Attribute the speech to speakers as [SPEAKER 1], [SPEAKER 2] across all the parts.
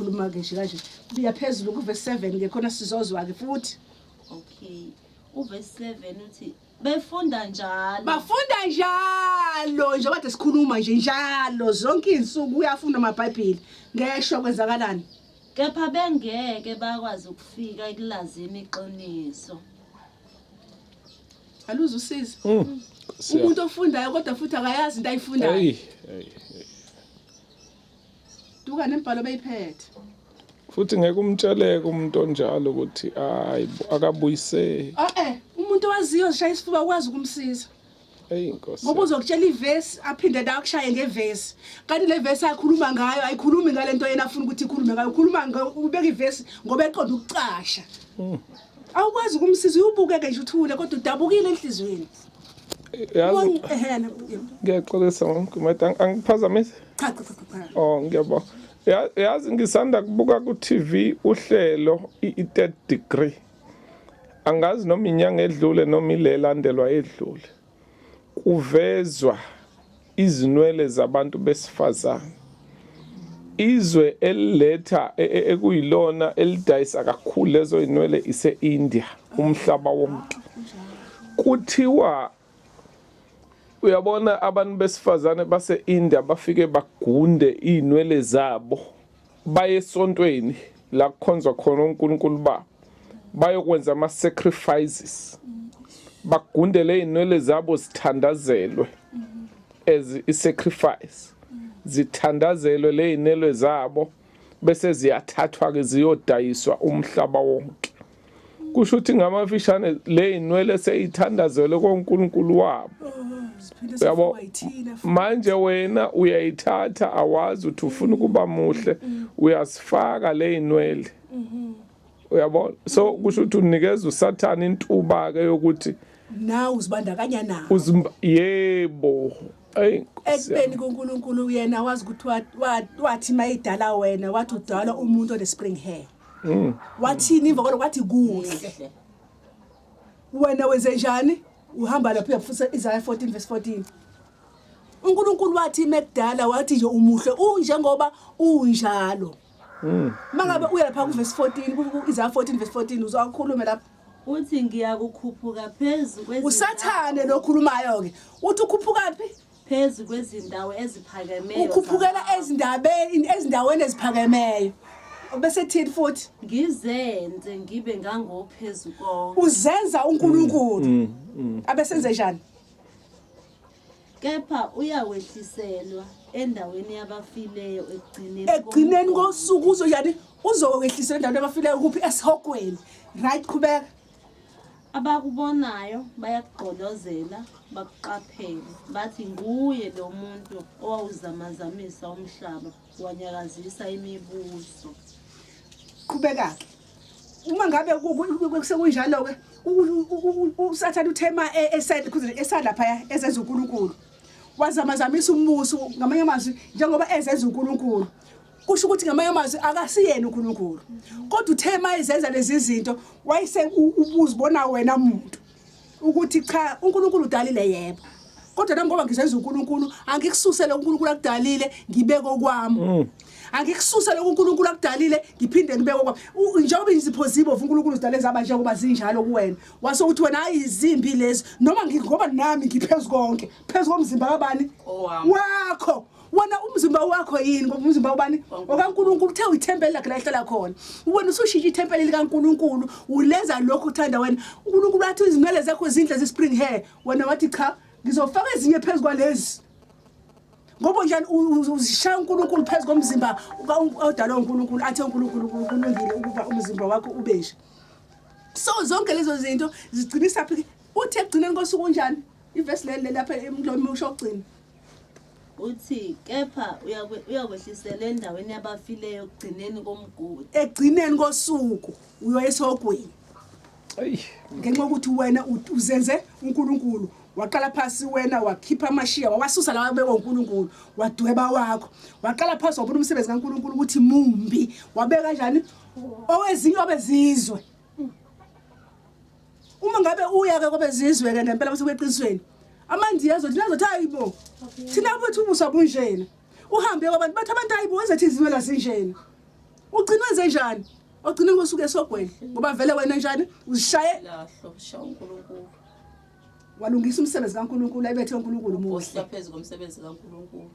[SPEAKER 1] Sikhuluma ke nje kanje. Buya phezulu kuverse 7 ke khona sizozwa ke futhi.
[SPEAKER 2] Okay. Uverse 7 uthi befunda njalo.
[SPEAKER 1] Bafunda njalo njengoba kade sikhuluma nje njalo zonke izinsuku uyafunda amaBhayibheli. Ngesho kwenzakalani?
[SPEAKER 2] Kepha bengeke bakwazi ukufika ekulazini iqiniso.
[SPEAKER 1] Aluze usizo. Umuntu ofundayo kodwa futhi akayazi into ayifundayo.
[SPEAKER 3] Hey, hey.
[SPEAKER 1] Duka nembhalo beyiphethe.
[SPEAKER 3] Futhi ngeke umtsheleke umuntu onjalo ukuthi hayi akabuyiseki.
[SPEAKER 1] Eh eh, umuntu owaziyo zishaya isifuba ukwazi ukumsiza.
[SPEAKER 3] Hey Nkosi.
[SPEAKER 1] Ngoba uzokutshela ivesi aphinde la akushaye ngevesi. Kanti le vesi akhuluma ngayo ayikhulumi ngalento yena afuna ukuthi ikhulume ngayo. Ukhuluma ubeka ivesi ngoba eqonda ukucasha. Awukwazi ukumsiza uyubukeke nje uthule kodwa udabukile enhlizweni.
[SPEAKER 3] Yazi ngiyaxolisa mama angiphazamise.
[SPEAKER 1] Cha cha cha cha.
[SPEAKER 3] Oh ngiyabonga. Yazi ngisanda kubuka ku TV uhlelo i-third degree. Angazi noma inyanga edlule noma ile landelwa edlule. Kuvezwa izinwele zabantu besifazane. Izwe eliletha e, e, ekuyilona elidayisa kakhulu lezo zinwele ise-India umhlaba wonke. Kuthiwa uyabona abantu besifazane base-India bafike bagunde izinwele zabo baye esontweni la kukhonzwa khona uNkulunkulu babo bayokwenza ama sacrifices bagundele izinwele zabo zithandazelwe as i sacrifice zithandazelwe lezinwele zabo bese ziyathathwa ke ziyodayiswa umhlaba wonke kusho ukuthi ngamafishane lezinwele seyithandazelwe koNkulunkulu wabo
[SPEAKER 1] yabo
[SPEAKER 3] manje wena uyayithatha awazi ukuthi ufuna ukuba muhle uyasifaka lezinwele uyabona so kusho ukuthi unikeza usathane intuba ke yokuthi
[SPEAKER 1] nawe uzibandakanya nawo
[SPEAKER 3] uzimba yebo ayi
[SPEAKER 1] ekubeni kuNkulunkulu yena wazi ukuthi wathi mayidala wena wathi udala umuntu one spring hair wathini imva kwalokho wathi kuhle wena wenze njani uhamba lapho uyafisa Isaiah 14 verse 14 uNkulunkulu wathi mekudala wathi nje umuhle unjengoba unjalo mangabe uya lapha ku verse 14 ku Isaiah 14 verse 14 uzokhuluma lapha
[SPEAKER 2] Uthi ngiyakukhuphuka phezu kwezindawo
[SPEAKER 1] usathane lokhulumayo ke uthi ukhuphuka phi
[SPEAKER 2] phezu kwezindawo eziphakemeyo
[SPEAKER 1] ukhuphukela ezindabeni ezindaweni eziphakemeyo bese thini futhi
[SPEAKER 2] ngizenze ngibe ngangophezu konke
[SPEAKER 1] uzenza uNkulunkulu abesenze njani
[SPEAKER 2] kepha uyawehliselwa endaweni yabafileyo ekugcineni
[SPEAKER 1] ekugcineni
[SPEAKER 2] komgomo.
[SPEAKER 1] kosuku uzonjani uzokwehlisela endaweni abafileyo kuphi esihogweni right qhubeka
[SPEAKER 2] Abakubonayo bayakugqolozela bakuqaphele bathi nguye lo muntu owawuzamazamisa umhlaba wanyakazisa imibuso.
[SPEAKER 1] Qhubeka ke. Uma ngabe sekunjalo ke uSathane uthema esalaphaya ezenza uNkulunkulu. Wazamazamisa umbuso ngamanye amazwi njengoba ezenza uNkulunkulu. Kusho ukuthi ngamanye amazwi akasiyena uNkulunkulu. Kodwa uthe mayezenza lezi zinto wayese ubuzibona wena muntu ukuthi cha uNkulunkulu udalile yebo. Kodwa nami ngoba ngizenza uNkulunkulu angikususele uNkulunkulu akudalile ngibeke okwami. Angikususele uNkulunkulu akudalile ngiphinde ngibeke okwami. Njengoba izipho zibovu uNkulunkulu uzidale zaba njengoba zinjalo kuwena. Wase uthi wena ayizimbi lezi noma ngoba nami ngiphezu konke phezu komzimba kabani wakho. Wena umzimba wakho yini ngoba umzimba ubani okaNkulunkulu uthe uyithempeli lakhe la ehlala khona wena usushintsha ithempeli likaNkulunkulu ulenza lokhu uthanda wena uNkulunkulu wathi izinwele zakho zinhle zi-spring hair wena wathi cha ngizofaka ezinye phezu kwalezi ngoba njani uzishaya uNkulunkulu phezu komzimba odalwa uNkulunkulu athe uNkulunkulu kulungile ukuba umzimba wakho ube nje so zonke lezo zinto zigcinisa phi uthi ekugcineni kosuku unjani ivesi leli lapha emlomo usho ogcina
[SPEAKER 2] Uthi kepha uyakwehlisela endaweni yabafileyo ekugcineni komgodi.
[SPEAKER 1] Ekugcineni kosuku uyoya esihogweni.
[SPEAKER 3] Ayi.
[SPEAKER 1] Ngenxa yokuthi wena uzenze uNkulunkulu waqala phasi wena wakhipha amashiya wawasusa lawa abekwa uNkulunkulu wadweba wakho waqala phasi wabona umsebenzi kaNkulunkulu ukuthi mumbi wabeka kanjani owezinye obezizwe uma ngabe uya ke kwabezizwe ke ngempela bese kweqinisweni amandiya azothi nazothi hayibo thina bethu ubusa bunjena uhambe kwabantu bathi abantu hayibo wenza thina izinwela zinjena Ugcina wenze njani? Ogcina ngosuke esogweni ngoba vele wena njani uzishaye
[SPEAKER 4] Lahlo shaya uNkulunkulu.
[SPEAKER 1] Walungisa umsebenzi kaNkulunkulu ayibethe uNkulunkulu muhle.
[SPEAKER 4] Ubohla phezu komsebenzi kaNkulunkulu.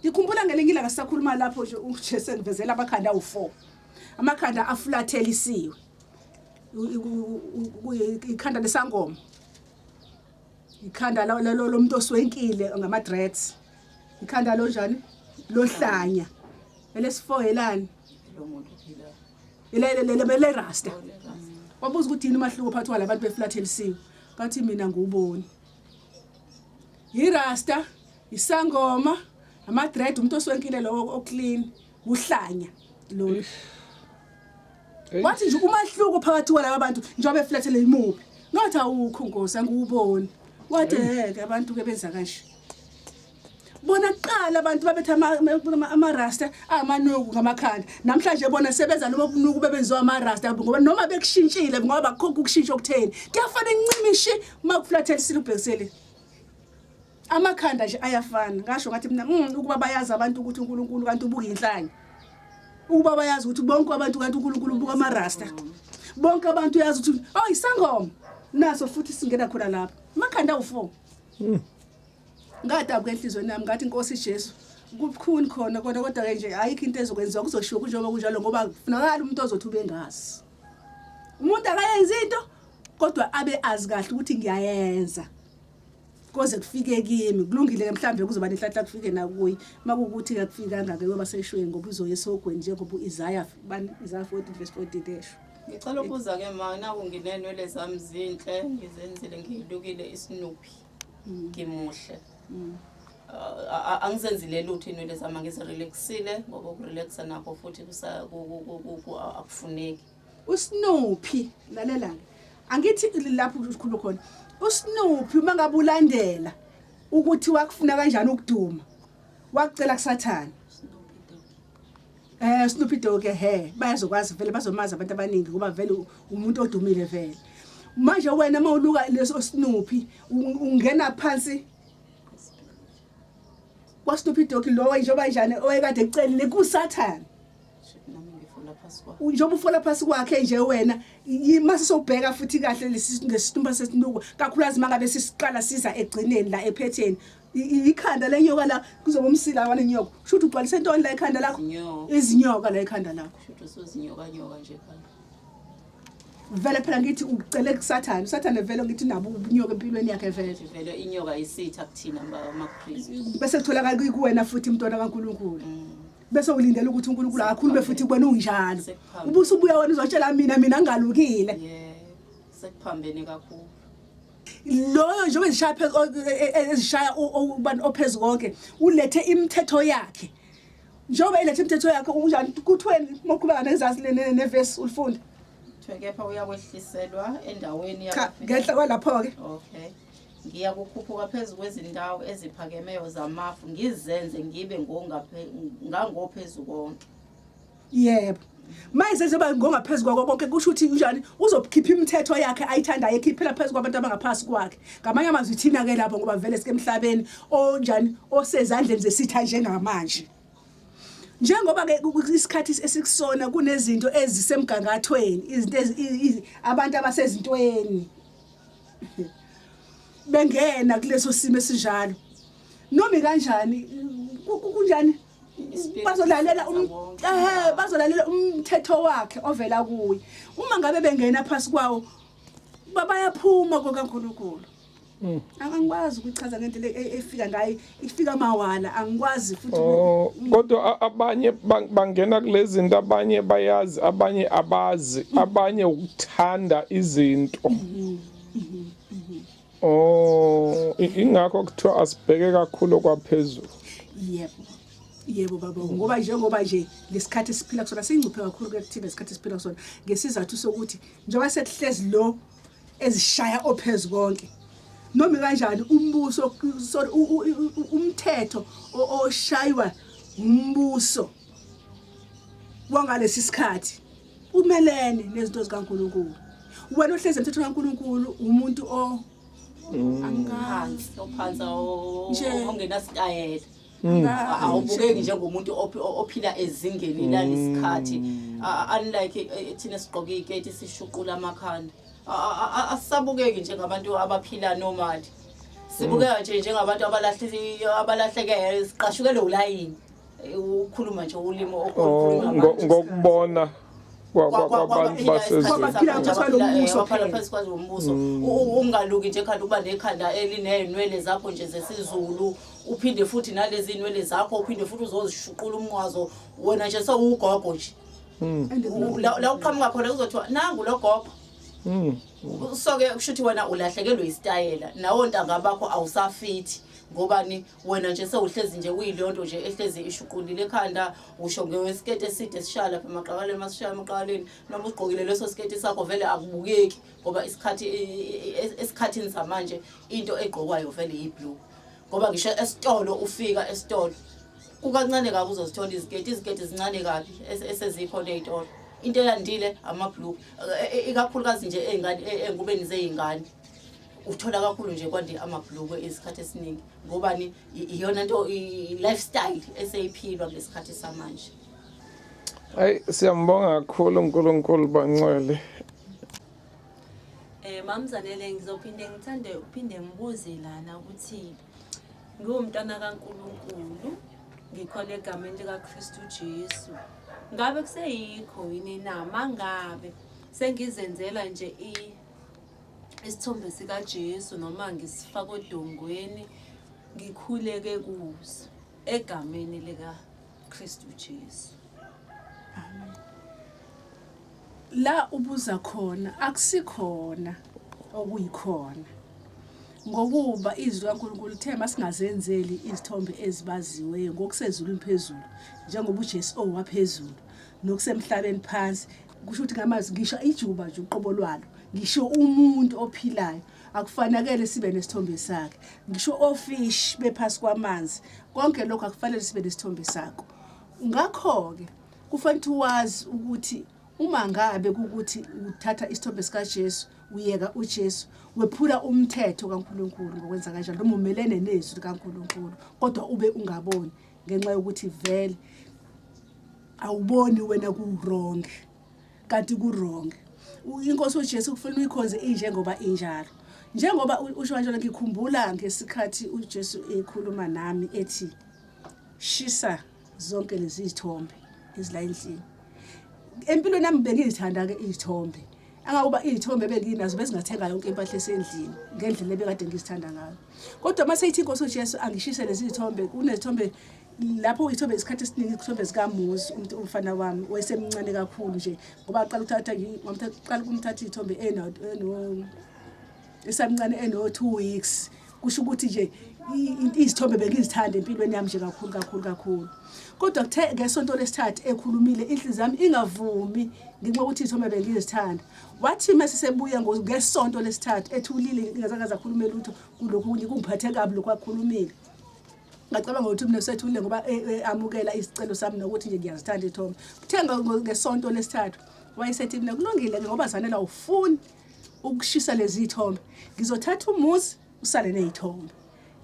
[SPEAKER 1] Ngikhumbula ngelinye ilanga sisakhuluma lapho nje uJesu engivezela amakhanda awu4. Amakhanda afulathelisiwe. Ikhanda lesangoma. Ikhanda lomuntu oswenkile ngama dreads. Ikhanda lonjani? Lohlanya. Elesi4 elani?
[SPEAKER 4] Lo muntu ophilayo.
[SPEAKER 1] Ile rasta. Wabuza ukuthi yini umahluko phakathi kwalabantu befulathelisiwe. Bathi mina ngiwuboni. Yirasta, isangoma, ama-dread umuntu oswenkile lo oclean, uhlanya lo. Wathi nje umahluko phakathi kwalaba bantu njengoba beflathele imuphi. Ngathi awukho Nkosi angiwuboni. Wathi heke abantu ke benza kanje. Bona kuqala abantu babethe ama-rasta amanuku ngamakhanda. Namhlanje bona sebenza lobo bunuku bebenziwa ama-rasta ngoba noma bekushintshile ngoba akukho ukushintsha okutheni. Kuyafana incimishi uma kuflathelisile ubhekisele. Amakhanda nje ayafana. Ngasho ngathi mina ukuba bayazi abantu ukuthi uNkulunkulu kanti ubuka inhlanya. Ukuba bayazi ukuthi bonke abantu kanti uNkulunkulu ubuka ama-rasta. Bonke abantu uyazi ukuthi oh isangoma. Naso futhi singena khona lapho. Amakhanda awu4. Ngadabuka enhliziyweni yami ngathi Nkosi Jesu kubukhuni khona kodwa kodwa ke nje ayikho into ezokwenziwa kuzoshiwo kunjengoba kunjalo ngoba kufunakala umuntu ozothi ubengazi. Umuntu akayenzi into kodwa abe azi kahle ukuthi ngiyayenza. Koze kufike kimi kulungile ke mhlambe kuzoba nenhlanhla kufike nakuyi makuwukuthi akufikanga ke yoba seshweni ngoba uzoya esogweni njengoba uIsaiah bani Isaiah 40 verse 40 esho.
[SPEAKER 4] Ngicela ukubuza ke ma naku nginenwele zami zinhle ngizenzile ngilukile isinuphi ngimuhle. Angizenzile lutho inwele zami ngizirelaxile ngoba ukurelaxa nakho futhi akufuneki.
[SPEAKER 1] uSnoopy lalela ke angithi lapho ukhuluma khona uSnoopy uma ngabe ulandela ukuthi wakufuna kanjani ukuduma wakucela kuSathane Snoopy Dogg he bayazokwazi vele bazomazi abantu abaningi ngoba vele umuntu odumile vele manje wena mawuluka leso Snoopy ungena phansi kwa Snoopy Dogg lo njengoba njani owayekade ecelile kuSathane
[SPEAKER 4] Nami ngifuna phasi kwakhe.
[SPEAKER 1] Njengoba ufola phasi kwakhe nje wena mase sowubheka futhi kahle lesi ngesitumba sesinuko kakhulukazi mangabe sisiqala siza egcineni la ephetheni ikhanda lenyoka la kuzoba umsila walenyoka kusho ukuthi ugcwalise ntoni la ekhanda lakho izinyoka la ekhanda lakho
[SPEAKER 4] Kusho ukuthi usuzinyoka nyoka nje ekhanda.
[SPEAKER 1] Vele phela ngithi ucele kuSathane uSathane vele ngithi nabo ubunyoka empilweni yakhe vele
[SPEAKER 4] Vele inyoka isitha kuthina amaKristu.
[SPEAKER 1] Bese kutholakala kuwena futhi mntwana kaNkuluNkulu bese ulindela ukuthi uNkulunkulu akakhulume futhi kuwena unjalo ubusubuya wena uzotshela mina mina ngingalukile.
[SPEAKER 4] Yeah, sekuphambene kakhulu.
[SPEAKER 1] Loyo njengoba ezishaya ezishaya ubani ophezulu konke ulethe imithetho yakhe njengoba elethe imithetho yakhe unjani kuthiweni mawuqhubeka nezazi nevesi ulifunde
[SPEAKER 4] Kuthiwe kepha uyakwehliselwa endaweni
[SPEAKER 1] cha ngenhla kwalapho ke.
[SPEAKER 4] Okay. Ngiyakukhuphuka phezu kwezindawo eziphakemeyo zamafu ngizenze ngibe ngangophezu konke.
[SPEAKER 1] Yebo. Mayize zoba ngongaphezu kwako konke kusho ukuthi unjani uzokhipha imithetho yakhe ayithandayo ekhiphela phezu kwabantu abangaphasi kwakhe. Ngamanye amazwi thina ke lapho ngoba vele sike emhlabeni onjani osezandleni zesitha njengamanje. Njengoba ke isikhathi esikusona kunezinto ezisemgangathweni izinto abantu abasezintweni bengena kuleso simo esinjalo noma kanjani kunjani bazolalela bazolalela umthetho wakhe ovela kuye uma ngabe bengena phasi kwawo bayaphuma kokaNkulunkulu. Angikwazi ukuchaza ngendlela efika ngayo ifika mawala angikwazi futhi.
[SPEAKER 3] Oh, kodwa abanye bangena kulezi zinto abanye bayazi abanye abazi abanye ukuthanda izinto. Oh, ingakho kuthiwa asibheke kakhulu kwaphezulu.
[SPEAKER 1] Yebo. Yebo baba ngoba njengoba nje lesikhathi esiphila kusona singcuphe kakhulu kuthina lesikhathi esiphila kusona ngesizathu sokuthi njengoba sekuhlezi lo ezishaya ophezulu konke noma kanjani umbuso sorry umthetho oshaywa umbuso wangalesi sikhathi umelene nezinto zikaNkuluNkulu wena ohlezi emthethweni kaNkuluNkulu umuntu o
[SPEAKER 4] angiphansi ophansi ongenasitayela. Awubukeki njengomuntu ophila ezingeni lalesikhathi, unlike thina sigqoke iy'keti, sishuqula amakhanda. Asisabukeki njengabantu abaphila normally, sibukeka nje njengabantu abalahlekele, siqashukele ulayini. Ukukhuluma nje ulimi
[SPEAKER 3] Oh,
[SPEAKER 4] olukhulunywa manje.
[SPEAKER 3] Ngokubona kwabantu basezweni.
[SPEAKER 1] Kwabaphila ngaphansi kwalo mbuso
[SPEAKER 4] Waphila
[SPEAKER 1] phela.
[SPEAKER 4] phansi kwalo mbuso. Ungaluki nje ekhanda, ukuba nekhanda eliney'nwele zakho nje zesiZulu, uphinde futhi nalezi zinwele zakho uphinde futhi uzozishuqula umnqwazo, wena nje sewugogo nje. La uqhamuka khona kuzothiwa nangu lo gogo. So-ke kusho ukuthi wena ulahlekelwe isitayela, nawo ntanga bakho awusafithi, ngobani? Wena nje sewuhlezi nje uyilonto nje ehlezi ishuqulile ekhanda, usho ngesiketi eside esishaya lapha emaqakaleni. Masishaya emaqakaleni, noma usigqokile leso siketi sakho, vele akubukeki, ngoba isikhathi esikhathini samanje into egqokwayo vele yi-blue, ngoba ngisho esitolo, ufika esitolo kukancane kabi uzozithola iziketi. Iziketi zincane kabi esezikhona ey'tolo. Into eyandile amabhlukwe, ikakhulukazi nje ey'ngane, ey'ngubeni zey'ngane uthola kakhulu nje kwande amabhlukwe isikhathi esiningi. Ngobani? Iyona nto, i-lifestyle eseyiphilwa kulesikhathi samanje.
[SPEAKER 3] Hayi, siyambonga kakhulu uNkulunkulu, bangcwele.
[SPEAKER 2] Mamzanele, ngizophinde ngithande uphinde ngibuze lana ukuthi ngiwumntwana kaNkulunkulu, ngikholwa egameni likaKristu Jesu. Ngabe kuseyikho yini na mangabe sengizenzela nje isithombe sikaJesu noma ngisifaka odongweni, ngikhuleke kuso egameni likaKristu Jesu?
[SPEAKER 1] La ubuza khona akusikhona okuyikhona, ngokuba izwi likaNkulunkulu lithe masingazenzeli izithombe ezibaziweyo ngokusezulwini phezulu, njengoba uJesu owaphezulu, nokusemhlabeni phansi. Kusho ukuthi ngamazwi, ngisho ijuba nje uqobo lwalo, ngisho umuntu ophilayo, akufanakele sibe nesithombe sakhe, ngisho ofish bephasi kwamanzi, konke lokho akufanele sibe nesithombe sakho. Ngakho-ke kufanele ukuthi wazi ukuthi uma ngabe kukuthi uthatha isithombe sikaJesu, uyeka uJesu, wephula umthetho kaNkulunkulu ngokwenza kanjalo, noma umelene nezwi likaNkulunkulu, kodwa ube ungaboni ngenxa yokuthi vele awuboni wena ku-wrong, kanti ku-wrong. Inkosi uJesu kufanele uyikhonze injengoba injalo. Njengoba usho kanjalo, ngikhumbula ngesikhathi uJesu ekhuluma nami ethi shisa zonke lezi zithombe ezila endlini. Empilweni yami bengiyithanda-ke iy'thombe, angakuba iy'thombe benginazo bezingathenga yonke impahla esendlini ngendlela ebekade ngizithanda ngayo. Kodwa uma seyithi inkosi uJesu angishise lezi zithombe, kunezithombe lapho, iy'thombe isikhathi esiningi izithombe zikaMuzi, umuntu umfana wami wayesemncane kakhulu nje, ngoba aqala ukuthatha, qala ukumthatha iy'thombe eno esamncane eno-2 weeks. Kusho ukuthi nje izithombe bengizithanda empilweni yami nje kakhulu kakhulu kakhulu. Kodwa kuthe ngesonto lesithathu ekhulumile, inhliziyo yami ingavumi ngenxa yokuthi izithombe bengizithanda. Wathi mase sebuya ngesonto lesithathu ethulile, ngingazange akhulume lutho kulokhu kunye, kungiphathe kabi lokhu akukhulumile. Ngacabanga ukuthi mina sethulile ngoba amukela isicelo sami nokuthi nje ngiyazithanda iy'thombe. Kuthe ngesonto lesithathu wayesethi mina, kulungile-ke, ngoba Zanele awufuni ukushisa lezi y'thombe, ngizothatha umuzi, usale ney'thombe.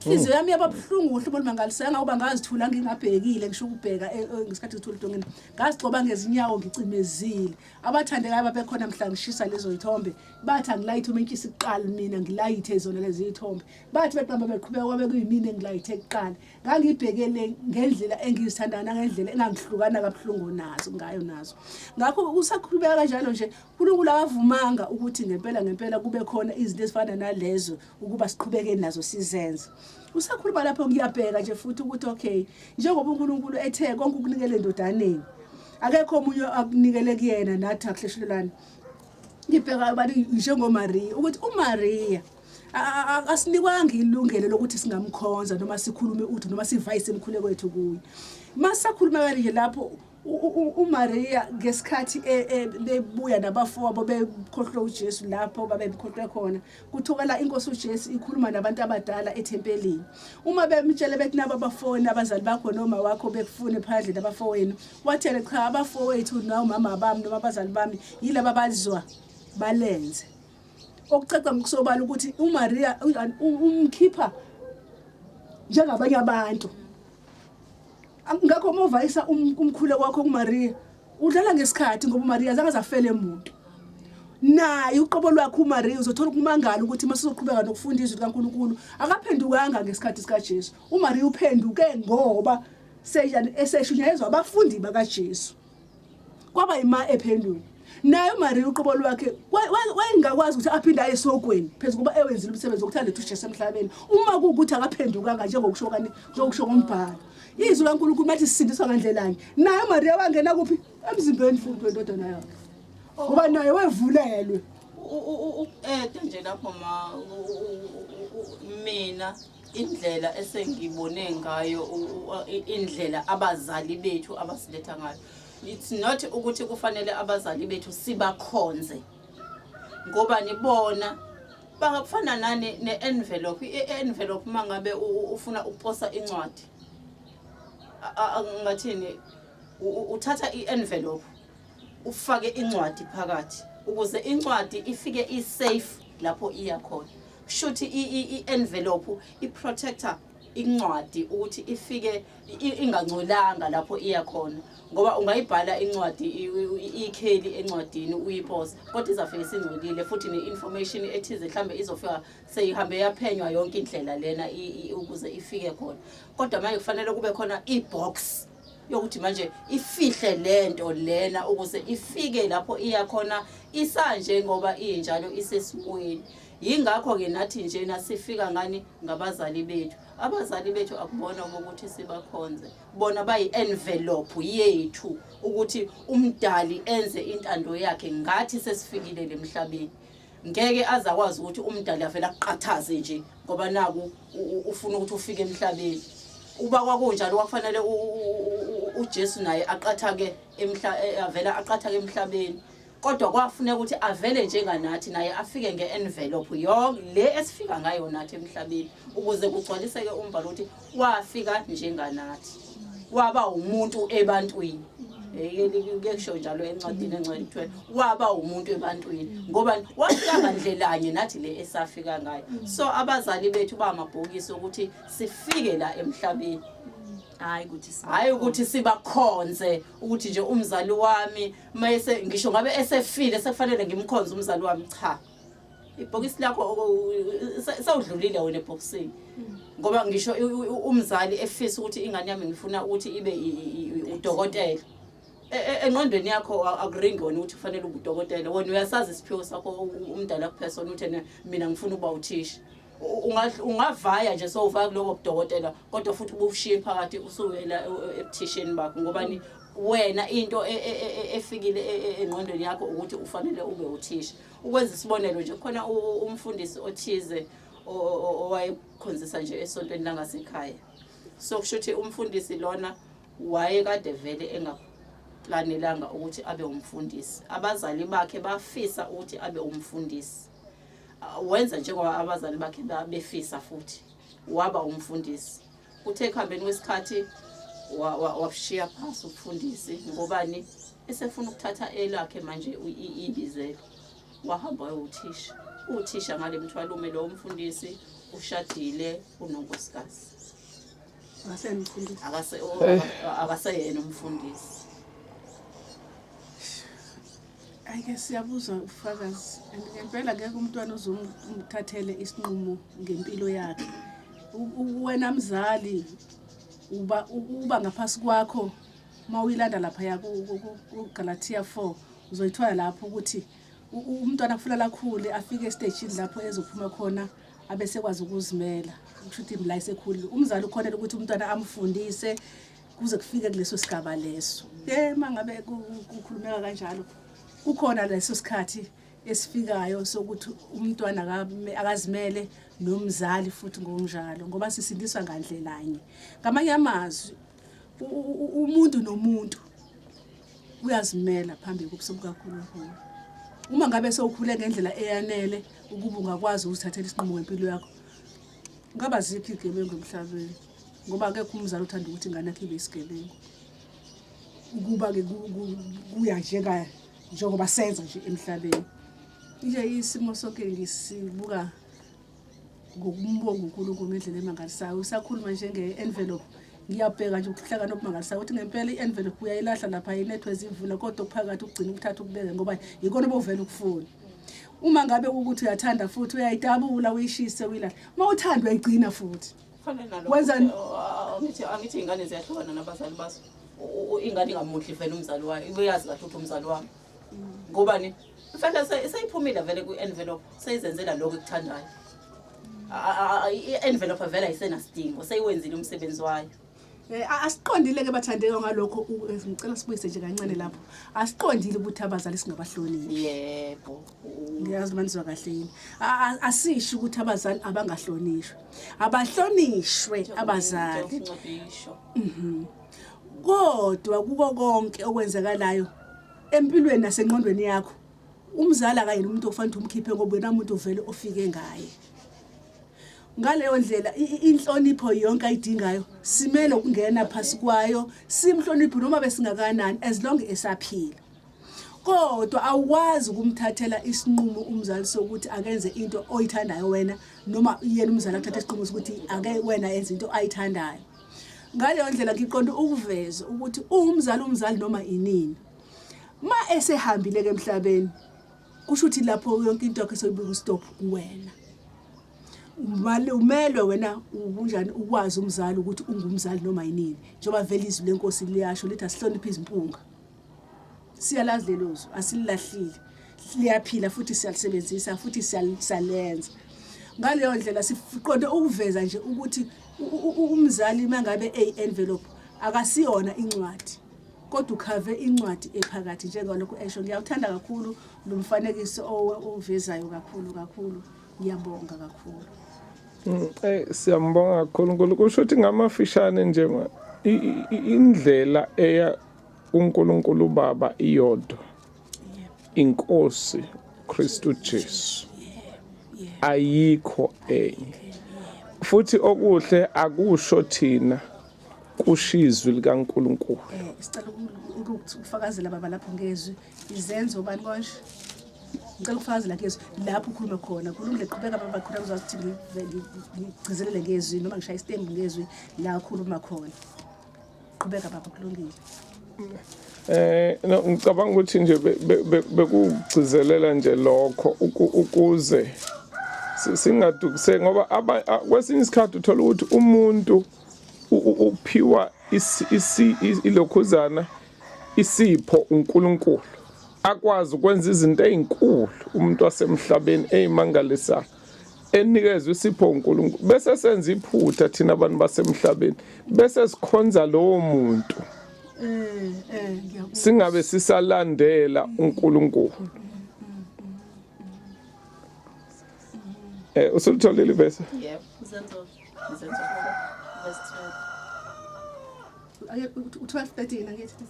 [SPEAKER 1] Inhliziyo yami yaba buhlungu uhlobo olumangalisayo, ngoba ngazithula ngingabhekile ngisho ukubheka ngesikhathi ngithula edongeni, ngazigxoba ngezinyawo ngicimezile. Abathandekayo babekhona mhla ngishisa lezo y'thombe, bathi angilayithe umentshisi kuqala, mina ngilayithe zona lezi y'thombe. Bathi beqamba beqhubeka, kwabe kuyimina engilayithe kuqala. Ngangibhekele ngendlela engizithandayo nangendlela engangihlukana kabuhlungu nazo ngayo nazo. Ngakho usakhulumeka kanjalo nje, uNkulunkulu akavumanga ukuthi ngempela ngempela kube khona izinto ezifana nalezo ukuba siqhubeke nazo sizenze. Usakhuluma lapho, ngiyabheka nje futhi ukuthi okay, njengoba uNkulunkulu ethe konke ukunikele endodaneni, akekho omunye akunikele kuyena, nathi akuhleshulelana. Ngibheka abantu njengoMaria, ukuthi uMaria asinikwanga ilungelo lokuthi singamkhonza noma sikhulume utho noma sivayise imikhuleko yethu kuye. Masakhuluma kanje lapho, uMaria ngesikhathi bebuya nabafowabo bekhohlwe uJesu lapho babemkhohlwe khona, kuthokala inkosi uJesu ikhuluma nabantu abadala ethempelini. Uma bemtshele bethi nabo abafowenu, abazali bakho noma wakho bekufune phandle nabafowenu, wathele cha, abafowethu nomama bami noma abazali bami yilaba abazwa balenze. Okucaca ngokusobala ukuthi uMaria umkhipha njengabanye abantu. Ngakho uma uvayisa umkhuleko wakho kuMaria, udlala ngesikhathi ngoba uMaria azange azafele muntu. Naye uqobo lwakhe uMaria uzothola ukumangala ukuthi uma sizoqhubeka nokufunda izwi likaNkulunkulu akaphendukanga ngesikhathi sikaJesu. UMaria uphenduke ngoba seyani eseshunyayezwa abafundi bakaJesu. Kwaba yima ephenduka. Naye uMaria uqobo lwakhe wayengakwazi ukuthi aphinde aye esogweni phezu kuba ewenzile umsebenzi wokuthanda lethu uJesu emhlabeni. Uma kuwukuthi akaphendukanga njengokusho kani njengokusho kombhalo. Izwi laNkulunkulu mathi sisindiswa ngandlelani. Naye uMaria wangena kuphi? Emzimbeni futhi wendodana yakhe. Ngoba naye wevulelwe.
[SPEAKER 4] Ede nje lapho ma mina indlela esengibone ngayo indlela abazali bethu abasiletha ngayo it's not ukuthi kufanele abazali bethu sibakhonze ngoba nibona bangakufana nani ne-envelope i-envelope uma ngabe ufuna ukuposa incwadi ngathini uthatha i-envelope ufake incwadi phakathi ukuze incwadi ifike i-safe lapho iya khona shuthi i-envelope i-protector incwadi ukuthi ifike ingangcolanga lapho iya khona ngoba ungayibhala incwadi ikheli encwadini uyiposa kodwa izafike isingcolile futhi ne-information ethize mhlawumbe izofika seyihambe yaphenywa yonke indlela lena ukuze ifike khona kodwa manje kufanele kube khona i-box yokuthi manje ifihle lento lena ukuze ifike lapho iya khona isanje ngoba injalo isesimweni yingakho-ke nathi njena sifika ngani ngabazali bethu abazali bethu akubona ukuthi sibakhonze bona bayi-envelope yethu ukuthi umdali enze intando yakhe ngathi sesifikile lemhlabeni ngeke aze akwazi ukuthi umdali avele akuqathaze nje ngoba naku ufuna ukuthi ufike emhlabeni uba kwakunjalo kwakufanele uJesu naye aqathake emhla e, avela aqathake emhlabeni kodwa kwafuneka ukuthi avele njenganathi naye afike nge-envelope yonke le esifika ngayo nathi emhlabeni ukuze kugcwaliseke umbhalo ukuthi wafika njenganathi waba umuntu ebantwini kuye kusho njalo encwadini engcwele kuthiwe waba umuntu ebantwini ngoba wafika ngandlelanye nathi le esafika ngayo so abazali bethu bamabhokisi ukuthi sifike la emhlabeni
[SPEAKER 2] hayi ukuthi
[SPEAKER 4] hayi ukuthi sibakhonze ukuthi nje umzali wami mayese ngisho ngabe esefile sekufanele ngimkhonze umzali wami cha ibhokisi lakho sewudlulile wena ebhokisini ngoba ngisho umzali efisa ukuthi ingane yami ngifuna ukuthi ibe udokotela e, e, engqondweni yakho akuringi wena ukuthi kufanele ube udokotela wena uyasazi isiphiwo sakho umdala kuphesona ukuthi mina ngifuna ukuba uthisha ungavaya nje sowuvaya kulobo budokotela kodwa futhi ubushiye phakathi usuyela ebuthisheni bakho ngobani wena into e, efikile engqondweni yakho ukuthi ufanele ube uthisha Ukwenza isibonelo nje khona umfundisi othize owayekhonzisa nje esontweni langasekhaya. So kusho ukuthi umfundisi lona wayekade vele engaplanelanga ukuthi abe umfundisi. Abazali bakhe bafisa ukuthi abe umfundisi. Wenza njengoba abazali bakhe befisa futhi waba umfundisi. Kuthe ekuhambeni kwesikhathi wabushiya phasi ubufundisi ngobani esefuna ukuthatha elakhe manje ibizelo wahamba wayewuthisha uthisha ngale mthwalume lowo mfundisi ushadile unonkosikazi akaseyena umfundisi
[SPEAKER 1] Ayike siyabuzwa ubufakazi and ngempela ngeke umntwana uzumthathele isinqumo ngempilo yakhe. Wena mzali uba uba ngaphasi kwakho uma uyilanda lapha ku Galatia 4 uzoyithola lapho ukuthi umntwana kufanele akhule afike estejini lapho ezophuma khona abesekwazi ukuzimela kusho ukuthi la esekhulile umzali ukhonela ukuthi umntwana amfundise kuze kufike kuleso sigaba leso ke mangabe kukhulumeka kanjalo kukhona leso sikhathi esifikayo sokuthi umntwana akazimele nomzali futhi ngokunjalo ngoba sisindiswa ngandlelanye ngamanye amazwi umuntu nomuntu uyazimela phambi kobuso bukaNkulunkulu uma ngabe sewukhule ngendlela eyanele ukuba ungakwazi ukuzithathela isinqumo ngempilo yakho ngaba ziphi igebengu emhlabeni ngoba akekho umzali othanda ukuthi ingane yakhe ibe isigebengu ukuba-ke kuya njenga njengoba senza nje emhlabeni nje isimo sonke ngisibuka ngokumbonga uNkulunkulu ngendlela emangalisayo usakhuluma njenge-envelope Ngiyabheka nje ukuhlakana okumangalisayo ukuthi ngempela i-envelope uyayilahla lapha inethwe zimvula kodwa okuphakathi ukugcina ukuthatha ukubeke ngoba yikona obuvele ukufuna. Uma ngabe ukuthi uyathanda futhi uyayidabula uyishise uyilahle. Uma uthanda uyayigcina futhi.
[SPEAKER 4] Kufanele nalokho.
[SPEAKER 1] Wenzani?
[SPEAKER 4] Angithi angithi ingane ziyahlukana nabazali bazo. Ingane ingamudli vele umzali wayo. Ibuyazi kahle ukuthi umzali wami. Ngobani? Vele seyiphumile vele kwi-envelope seyizenzela lokho ekuthandayo. I-envelope vele ayisenasidingo seyiwenzile umsebenzi wayo.
[SPEAKER 1] Asiqondile ke bathandeka ngalokho ngicela sibuyise nje kancane lapho. Asiqondile ukuthi abazali singabahloniphi.
[SPEAKER 4] Yebo.
[SPEAKER 1] Ngiyazi manizwa kahle yini. Asisho ukuthi abazali abangahlonishwa. Abahlonishwe abazali.
[SPEAKER 4] Incophisho.
[SPEAKER 1] Kodwa kuko konke okwenzakalayo empilweni nasengqondweni yakho umzali akayena umuntu okufanele ukuthi umkhiphe ngoba wena umuntu uvele ofike ngaye. Ngaleyo ndlela inhlonipho yonke ayidingayo simele ukungena phasi kwayo simhloniphe noma besingakanani as long esaphila. Kodwa awukwazi ukumthathela isinqumo umzali sokuthi akenze into oyithandayo wena noma yena umzali athathe isinqumo sokuthi ake wena enze into ayithandayo. Ngaleyo ndlela ngiqonda ukuveza ukuthi uwumzali umzali noma inini. Ma esehambile ke emhlabeni kusho ukuthi lapho yonke into yakhe soyibuka stop kuwena. Umelwe wena ubunjani ukwazi umzali ukuthi ungumzali noma yinini njengoba vele izwi lenkosi liyasho lithi asihloniphe izimpunga. Siyalazi lelo zwi asililahlile. Liyaphila futhi siyalisebenzisa futhi siyalenza. Ngaleyo ndlela siqonde ukuveza nje ukuthi umzali mangabe eyi-envelope akasiyona incwadi kodwa ukhave incwadi ephakathi njengalokhu esho. Ngiyawuthanda kakhulu lo mfanekiso owuvezayo kakhulu kakhulu. Ngiyabonga kakhulu.
[SPEAKER 3] Siyambonga kakhulu uNkulunkulu. Kusho ukuthi ngamafishane nje indlela eya uNkulunkulu Baba iyodwa. Inkosi Kristu Jesu. Ayikho enye. Futhi okuhle akusho thina kushizwi likaNkulunkulu.
[SPEAKER 1] Sicela ukufakazela baba lapho ngezwi izenzo bani konje. Ngicela ukufakazela ngezwi lapho ukhuluma khona. Kulungile qhubeka baba khona uzazi ukuthi ngigcizelele ngezwi noma ngishaye isitembu ngezwi la ukhuluma khona. Qhubeka baba kulungile.
[SPEAKER 3] No ngicabanga ukuthi nje bekugcizelela nje lokho ukuze singadukise ngoba kwesinye isikhathi uthola ukuthi umuntu uphiwa ilokhuzana isipho uNkulunkulu akwazi ukwenza izinto ezinkulu umuntu wasemhlabeni ezimangalisayo enikezwe isipho uNkulunkulu bese senza iphutha thina abantu basemhlabeni bese sikhonza lowo muntu singabe sisalandela uNkulunkulu. Usulitholile ivesi?
[SPEAKER 4] Yebo.
[SPEAKER 2] Izenzo
[SPEAKER 4] Izenzo
[SPEAKER 2] verse 12.
[SPEAKER 1] Ake 12 13 angithi.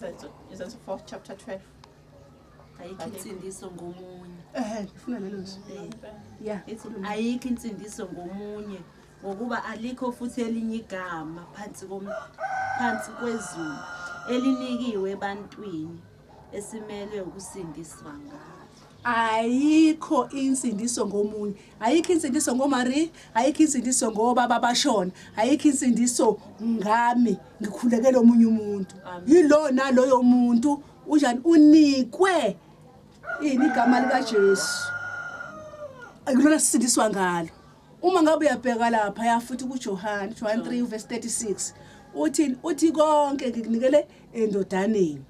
[SPEAKER 4] Izenzo 4 chapter 12.
[SPEAKER 2] Ayikho insindiso ngomunye.
[SPEAKER 1] Ngifuna lelo zwi. Yeah.
[SPEAKER 2] Ithi ayikho insindiso ngomunye ngokuba alikho futhi elinye igama phansi kwezulu elinikiwe ebantwini esimelwe ukusindiswa ngalo.
[SPEAKER 1] Ayikho insindiso ngomunye. Ayikho insindiso ngoMarie, ayikho insindiso ngobaba bashona, ayikho insindiso ngami ngikhulekela omunye umuntu. Yilo naloyo muntu unjani unikwe ini igama lika Jesu. Akulona sisindiswa ngalo. Uma ngabe uyabheka lapha ya futhi kuJohn, John 3 verse 36 uthi konke ngikunikele endodaneni.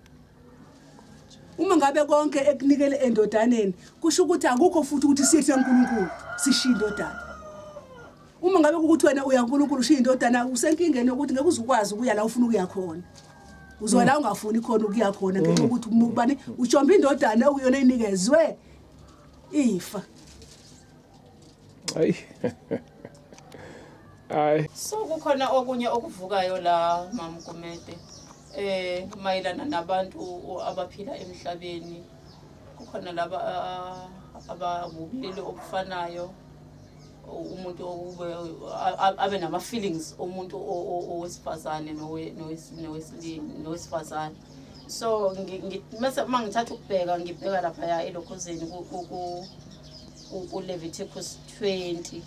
[SPEAKER 1] Uma ngabe konke ekunikele endodaneni kusho ukuthi akukho futhi ukuthi siye kuNkulunkulu sishiye indodana. Uma ngabe ukuthi wena uya kuNkulunkulu ushiye indodana usenkingeni yokuthi ngeke uzukwazi ukuya la ufuna ukuya khona. Uzola ungafuni khona ukuya khona ngenxa yokuthi ubani ujomba indodana okuyona inikezwe ifa.
[SPEAKER 3] Hayi. Hayi.
[SPEAKER 4] So kukhona okunye okuvukayo la Mam Gumede mayelana nabantu abaphila emhlabeni. Kukhona laba ababubulili obufanayo umuntu abe nama feelings omuntu owesifazane nowesifazane. So mase mangithatha ukubheka ngibheka lapha ya elokhuzeni ku Leviticus 20.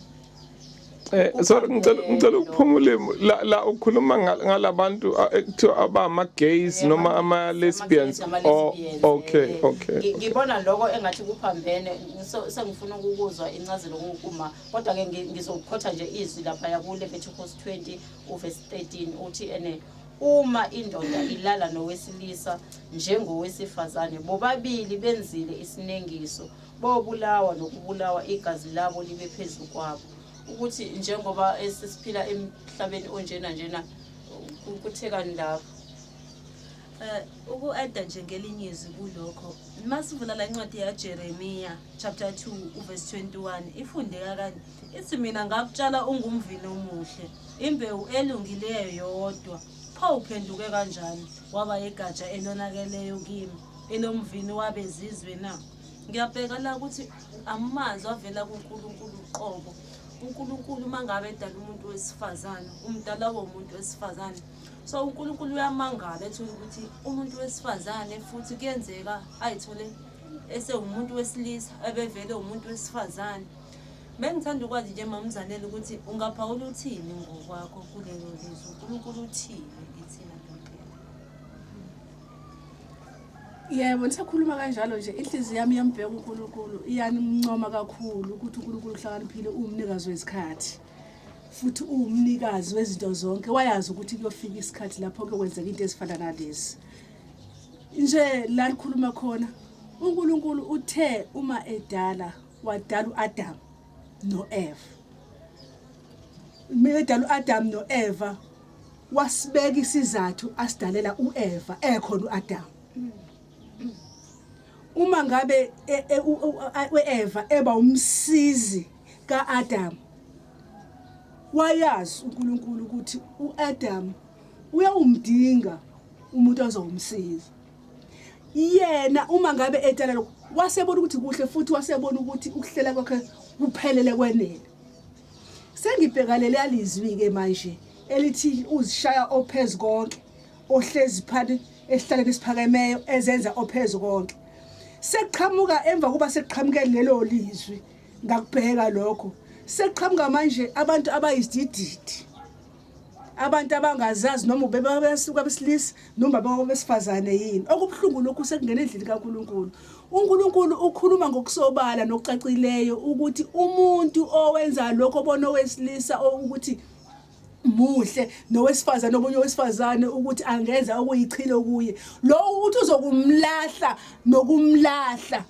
[SPEAKER 3] Sorry, ngicela ukuphuma ulimi la la ukhuluma ngalabantu ekuthiwa abama gays noma ama lesbians. Oh, okay, okay.
[SPEAKER 4] Ngibona lokho engathi kuphambene, sengifuna ukukuzwa incazelo kuma, kodwa ke ngizokhotha nje izwi lapha ku Leviticus 20 uverse 13 uthi ene uma indoda ilala nowesilisa njengowesifazane, bobabili benzile isinengiso, bobulawa nokubulawa, igazi labo libe phezu kwabo. Ukuthi njengoba esisiphila emhlabeni onjena njena, kuthekani lapho?
[SPEAKER 2] Uku-adda nje ngelinye izwi kulokho, masivula la incwadi yaJeremiya chapter 2 uverse 21, ifundeka kanje, ithi: "Mina ngakutshala ungumvini omuhle, imbewu elungileyo yodwa. Pho uphenduke kanjani waba igatsha elonakeleyo kimi, elomvini wabezizwe na?" Ngiyabheka la ukuthi amazwi avela kuNkulunkulu uqobo. UNkulunkulu uma ngabe edala umuntu wesifazane, umdala womuntu wesifazane. So uNkulunkulu uyamangala ethola ukuthi umuntu wesifazane futhi kuyenzeka ayithole esewumuntu wesilisa ebevele umuntu wesifazane. Bengithanda ukwazi nje, mamzanele, ukuthi ungaphawula uthini ngokwakho kulelo lizwi, uNkulunkulu uthini kithina ngempela?
[SPEAKER 1] Yebo, nisakhuluma kanjalo nje, inhliziyo yami iyambheka uNkulunkulu, iyanimncoma kakhulu ukuthi uNkulunkulu uhlakaniphile, uwumnikazi wesikhathi futhi uwumnikazi wezinto zonke. Wayazi ukuthi kuyofika isikhathi lapho kuyokwenzeka into ezifana nalezi. Nje la likhuluma khona, uNkulunkulu uthe uma edala, wadala uAdam noEva. Uma edala uAdam noEva, wasibeka isizathu asidalela uEva ekhona uAdam. Uma ngabe uEva eba umsizi kaAdam, wayazi uNkulunkulu ukuthi uAdam uyawumdinga umuntu ozomsiza yena. Uma ngabe edala lokho, wasebona ukuthi kuhle futhi wasebona ukuthi ukuhlela kwakhe kuphelele, kwenele. Sengibheka leliya lizwi-ke manje elithi uzishaya ophezu konke, ohlezi phansi esihlaleni esiphakemeyo, ezenza ophezu konke. Sekuqhamuka emva kuba sekuqhamuke lelo lizwi, ngakubheka lokho, sekuqhamuka manje abantu abayizidididi, abantu abangazazi noma ubebasuka abesilisa noma besifazane yini. Okubuhlungu lokhu sekungena endlini kaNkuluNkulu. UNkulunkulu ukhuluma ngokusobala nokucacileyo ukuthi umuntu owenza lokho, obona owesilisa ukuthi muhle nowesifazane, omunye owesifazane ukuthi angenza okuyichilo kuye, lo ukuthi uzokumlahla nokumlahla,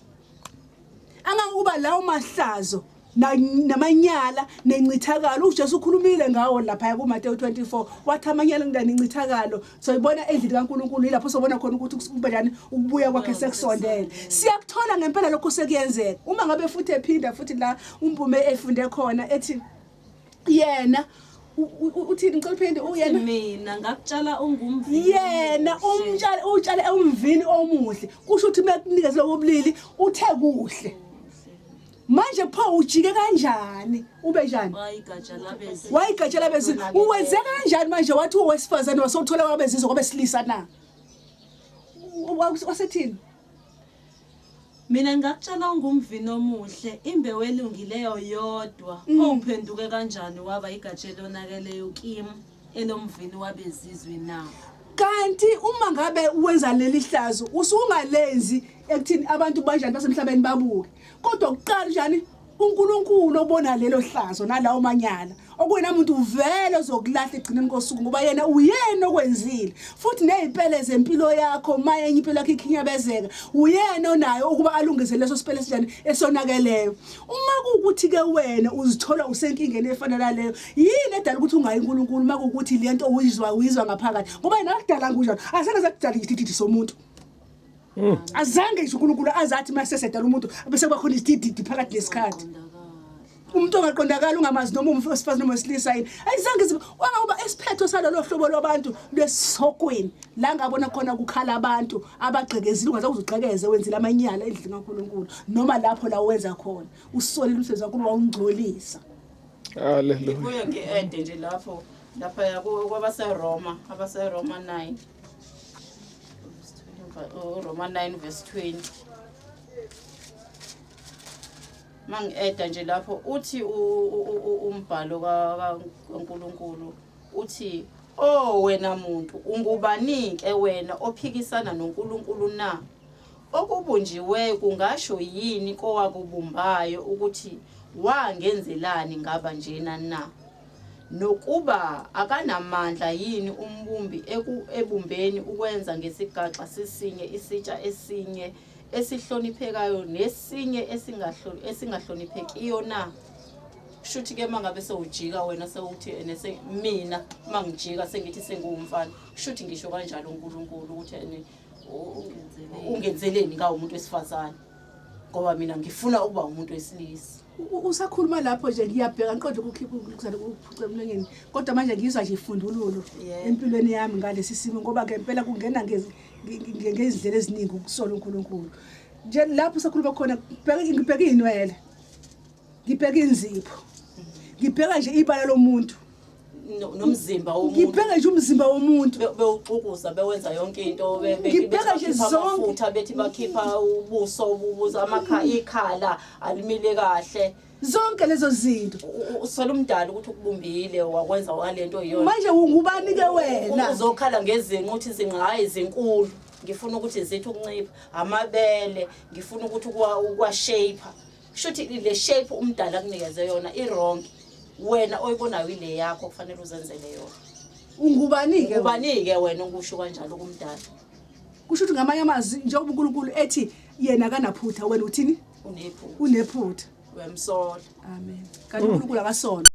[SPEAKER 1] angangokuba lawo mahlazo namanyala nencithakalo uJesu ukhulumile ngawo lapha kuMateyu 24, wathi amanyala nencithakalo soyibona endlini kaNkuluNkulu, yilapho sobona khona ukuthi kube njani ukubuya kwakhe sekusondele. Siyakuthola ngempela lokho sekuyenzeka. Uma ngabe futhi ephinda futhi la umpume efunde khona ethi yena uthini? Ngicela uphinde, uyena
[SPEAKER 2] Mina ngakutshala ungumvini
[SPEAKER 1] Yena
[SPEAKER 2] omuhle.
[SPEAKER 1] Umtshale, utshale umvini omuhle, kusho ukuthi mekunikeze lobulili uthe kuhle. Manje pho ujike kanjani, ube njani?
[SPEAKER 2] Wayigatsha labezizwe.
[SPEAKER 1] Wayigatsha labezizwe. Uwenze kanjani manje wathi owesifazane wasewuthola kwabezizwe kwabesilisa na? Wasethini?
[SPEAKER 2] Mina ngakutshala ungumvini omuhle, imbewu elungileyo yodwa. Pho uphenduke kanjani waba igatsha elonakeleyo kimi, elomvini wabezizwe na?
[SPEAKER 1] Kanti uma ngabe wenza leli hlazo, usungalenzi ekuthini abantu banjani basemhlabeni babuke, kodwa kuqala njani uNkulunkulu obona lelo hlazo nalawo manyala, okuyena muntu vele ozokulahla egcineni kosuku, ngoba yena uyena okwenzile futhi nezipele zempilo yakho. Maye enye impilo yakho ikhinyabezeka, uyena onayo ukuba alungise leso sipele esinjani esonakeleyo. Uma kuwukuthi ke wena uzithola usenkingeni efana naleyo, yini edala ukuthi ungayi uNkulunkulu uma kuwukuthi lento uyizwa ngaphakathi? Ngoba yena akudalanga kunjalo, azange zakudala isidididi somuntu. Azange nje uNkulunkulu azathi mase sedala umuntu bese kuba khona isidididi phakathi nesikhathi, umuntu ongaqondakali, ungamazi noma umfasifazane noma wesilisa yini. Ayizange zibe wangakuba esiphetho salolo hlobo lwabantu lwesihogweni, la ngabona khona kukhala abantu abagqekezile. Ungaze uzugqekeze wenzile amanyala endlini kaNkulunkulu, noma lapho la wenza khona usolile umsebenzi kaNkulunkulu, wawungcolisa.
[SPEAKER 3] Hallelujah.
[SPEAKER 4] Kuye ngi-ede nje lapho laphaya kwabaseRoma, abaseRoma 9, uRoma 9 verse 20. Mangi-eda nje lapho uthi umbhalo kaNkulunkulu uthi oh wena muntu ungubani-ke wena ophikisana noNkulunkulu na? Okubunjiweyo kungasho yini kowakubumbayo ukuthi wangenzelani ngaba njena na? Nokuba akanamandla yini umbumbi ebumbeni ukwenza ngesigaxa sisinye isitsha esinye esihloniphekayo nesinye esingahloniphekiyo na? Kushuthi ke mangabe sewujika wena sewuthi ene mina mangijika sengithi sengiwumfana kushuthi ngisho kanjalo uNkulunkulu ukuthi ene ungenzeleni ka umuntu wesifazane ngoba mina ngifuna ukuba umuntu wesilisa.
[SPEAKER 1] Usakhuluma lapho nje ngiyabheka ngiqonde ukukhipha ukuzala ukuphuca emlonyeni kodwa manje ngizwa nje ifundululo empilweni yami ngalesi simo ngoba ngempela kungena ngezindlela eziningi ukusola uNkulunkulu nje lapho usakhuluma khona ngibheka izinwele ngibheka inzipho ngibheka nje ibala lomuntu
[SPEAKER 4] nomzimba womuntu
[SPEAKER 1] ngibheka nje umzimba womuntu
[SPEAKER 4] bewuxukuza bewenza yonke into
[SPEAKER 1] ngibheka nje zonke
[SPEAKER 4] amafutha bethi bakhipha ubuso ubuzo amakha ikhala alimile kahle
[SPEAKER 1] zonke lezo zinto
[SPEAKER 4] usola umdala ukuthi ukubumbile wakwenza walento iyona
[SPEAKER 1] manje ungubani ke wena
[SPEAKER 4] uzokhala ngezinqa uthi izinqa hayi zinkulu ngifuna ukuthi zithi ukuncipha amabele ngifuna ukuthi ukwashape Kushuthi le shape umdala akunikeze yona i wrong. Wena oyibonayo ile yakho kufanele uzenzele yona.
[SPEAKER 1] Ungubani-ke?
[SPEAKER 4] Ubani-ke wena okusho kanjalo kumdala?
[SPEAKER 1] Kusho ukuthi ngamanye amazwi njengoba uNkulunkulu ethi yena akanaphutha wena uthini?
[SPEAKER 4] Unephutha.
[SPEAKER 1] Unephutha.
[SPEAKER 4] Uyamsola.
[SPEAKER 1] Amen. Kanti uNkulunkulu akasolwa.